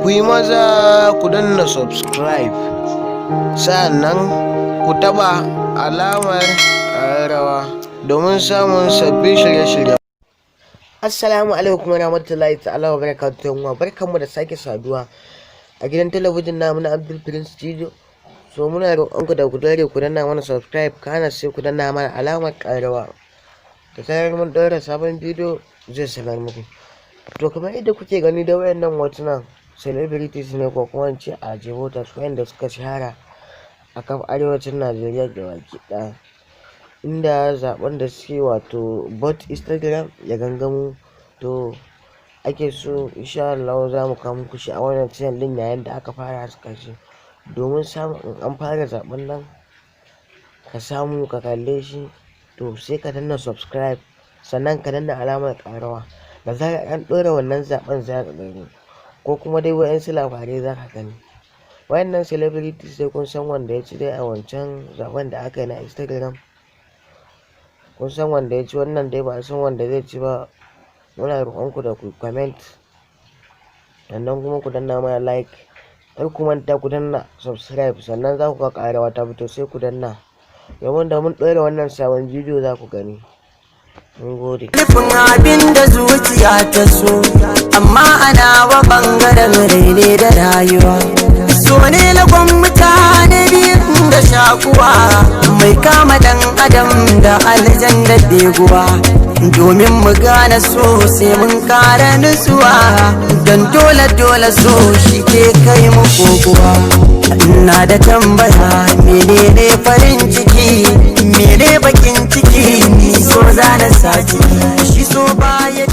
Ku yi maza ku danna subscribe, sa'annan ku taɓa alamar ƙararrawa domin samun sabbin shirye-shirye. Assalamu alaikum warahmatullahi ta'ala wa barakatuhu. Wa barkanmu da sake saduwa a gidan talabijin namu na Abdul Prince Studio. So muna roƙonku da ku dare ku danna mana subscribe, kana sai ku danna mana alamar ƙararrawa. Da zarar mun ɗaura sabon bidiyo, zai sanar muku. To, kamar yadda kuke gani da wayannan hotunan, celebrities ne ko kuma in ce Ajebotas wayanda suka shahara a kaf arewacin Najeriya gabaki ɗaya. Inda zaɓen da suke, wato bot Instagram ya gangamo, to ake so insha Allahu za mu kawo muku shi a wannan channel ɗin yayin da aka fara haska shi. Domin samun in an fara zaɓen nan ka samu ka kalle shi, to sai ka danna subscribe, sannan ka danna alamar ƙararrawa. Da zarar an ɗora wannan zaɓen, za ka gani, ko kuma dai waƴansu labarai za ka gani. Wayannan celebrities dai kun san wanda ya ci dai a wancan zaɓen da aka yi na Instagram. Kun san wanda ya ci, wannan dai ba a san wanda zai ci ba. Muna roƙonku da ku comment, sannan kuma ku danna mana like. Kar ku manta ku danna subscribe, sannan za ku ga ƙararrawa ta fito, sai ku danna. Domin da mun ɗora wannan sabon bidiyo, za ku gani. Mun gode. Nufin abin da zuciya ta so, amma ana wa bangaren rai ne da rayuwa. So ne lagon mutane biyun da shakuwa, mai kama dan adam da aljan da beguwa. Domin mu gane so, sai mun kara nutsuwa, don dole dole so shi ke kai mu kokuwa. Ina da tambaya: menene farin ciki, mene bakin ciki? Ni so zana sa ciki, shi so baya.